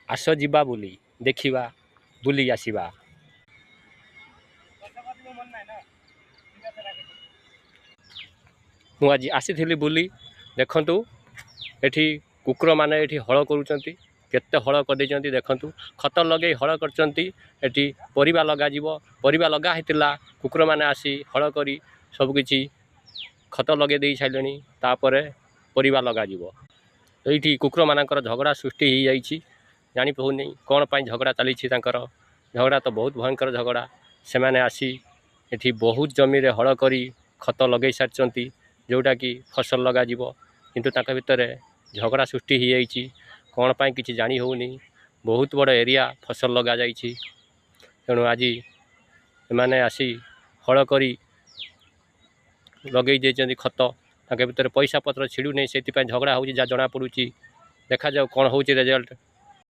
ଆସ ଯିବା ବୁଲି ଦେଖିବା, ବୁଲି ଆସିବା। ମୁଁ ଆଜି ଆସିଥିଲି ବୁଲି। ଦେଖନ୍ତୁ, ଏଠି କୁକୁରମାନେ ଏଠି ହଳ କରୁଛନ୍ତି। କେତେ ହଳ କରିଦେଇଛନ୍ତି ଦେଖନ୍ତୁ। ଖତ ଲଗେଇ ହଳ କରିଛନ୍ତି। ଏଠି ପରିବା ଲଗାଯିବ। ପରିବା ଲଗା ହେଇଥିଲା। କୁକୁରମାନେ ଆସି ହଳ କରି ସବୁକିଛି ଖତ ଲଗେଇ ଦେଇ ସାରିଲେଣି। ତାପରେ ପରିବା ଲଗାଯିବ। ଏଇଠି କୁକୁରମାନଙ୍କର ଝଗଡ଼ା ସୃଷ୍ଟି ହେଇଯାଇଛି। ଜାଣି ହେଉନି କ'ଣ ପାଇଁ ଝଗଡ଼ା ଚାଲିଛି ତାଙ୍କର। ଝଗଡ଼ା ତ ବହୁତ ଭୟଙ୍କର ଝଗଡ଼ା। ସେମାନେ ଆସି ଏଠି ବହୁତ ଜମିରେ ହଳ କରି ଖତ ଲଗେଇ ସାରିଛନ୍ତି, ଯେଉଁଟାକି ଫସଲ ଲଗାଯିବ। କିନ୍ତୁ ତାଙ୍କ ଭିତରେ ଝଗଡ଼ା ସୃଷ୍ଟି ହେଇଯାଇଛି। କ'ଣ ପାଇଁ କିଛି ଜାଣି ହେଉନି। ବହୁତ ବଡ଼ ଏରିଆ ଫସଲ ଲଗାଯାଇଛି। ତେଣୁ ଆଜି ଏମାନେ ଆସି ହଳ କରି ଲଗେଇ ଦେଇଛନ୍ତି ଖତ। ତାଙ୍କ ଭିତରେ ପଇସା ପତ୍ର ଛିଡ଼ୁନି, ସେଥିପାଇଁ ଝଗଡ଼ା ହେଉଛି, ଯାହା ଜଣାପଡ଼ୁଛି। ଦେଖାଯାଉ କ'ଣ ହେଉଛି ରେଜଲ୍ଟ।